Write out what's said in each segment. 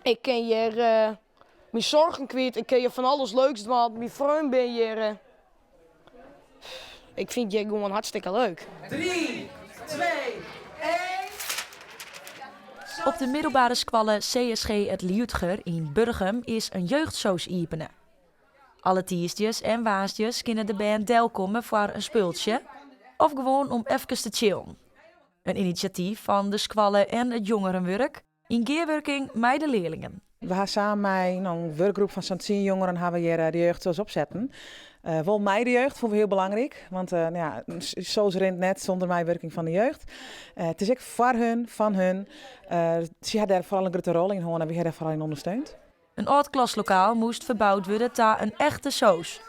Ik kin hjir myn soargen kwyt, ik kin hjir fan alles leuks dwaan, myn freonen binne hjir. Ik fyn it hjir gewoan hartstikke leuk. 3, 2, 1. Op de middelbere skoalle CSG It Liudger yn Burgum is in jeugdsoos iepene. Alle tiisdeis en woansdeis kinne de bern delkomme foar in spultsje of gewoan om efkes te chillen. In inisjatyf fan de skoalle en it jongerenwurk yn gearwurking mei de learlingen. We ha samen mei no, in wurkgroep fan sa'n 10 jongeren ha we hjir de jeugdsoos opsetten. Wol mei de jeugd fûnen we hiel belangryk, want no ja, soos rint net sûnder meiwurking fan de jeugd. It is ek foar hun, fan hun. Sy ha dêr foaral in grutte rol yn hân en wy ha dêr foaral yn ûndersteund. In âld klaslokaal moast ferboud wurde ta in echte soos.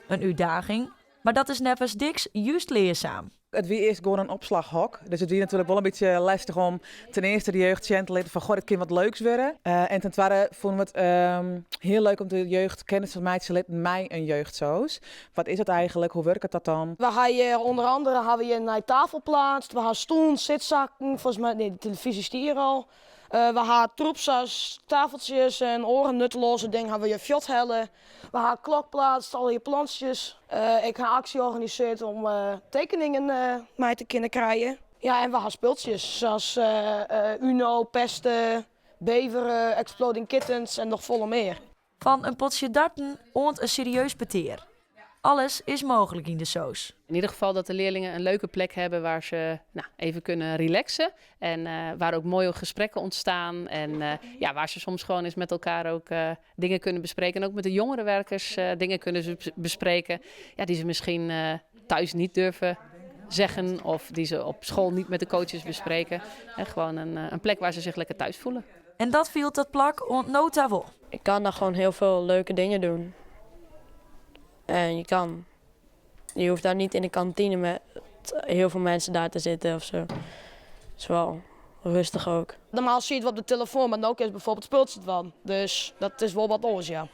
In útdaging, mar dat is neffens Diks just learsaam. It wie earst gewoan in opslachhok, dus it wie natuerlik wol in bytsje lestich om ten earste de jeugd sjen te litten fan goh, dit kin wat leuks wurde. En ten twadde fûnen we it hiel leuk om de jeugd kennis te meitsje litten mei in jeugdsoos. Wat is dat eigenlik, hoe wurket dat dan? We ha hjir ûnder andere ha we hjir in nije tafel pleatst, we ha stoelen, sitsakken, folgens my, nee, de telefyzje stie hjir al. We ha troep sa as tafeltsjes en oare nutteloaze dingen ha we hjir fuorthelle. We ha in klok pleatst, allegear plantsjes. Ik ha aksje organisearre om tekeningen mei te kinnen krijen. Ja, en we ha spultsjes sa as Uno, Peste, Beveren, Exploding Kittens en noch folle mear. Fan in potsje darten oant in serieus petear. Alles is mooglik yn de soos. In ieder geval dat de leerlingen een leuke plek hebben waar ze nou, even kunnen relaxen. En waar ook mooie gesprekken ontstaan. En ja, waar ze soms gewoon eens met elkaar ook dingen kunnen bespreken. En ook met de jongerenwerkers dingen kunnen bespreken. Ja, die ze misschien thuis niet durven zeggen. Of die ze op school niet met de coaches bespreken. En gewoon een plek waar ze zich lekker thuis voelen. En dat fielt dat plak oant no ta wol. Ik kan daar gewoon heel veel leuke dingen doen. En je hoeft daar niet in de kantine met heel veel mensen daar te zitten of zo. Het is wel rustig ook. Normaal zie je het op de telefoon, maar nu is bijvoorbeeld spultsje dwaan. Dus dat is wol wat oars, ja.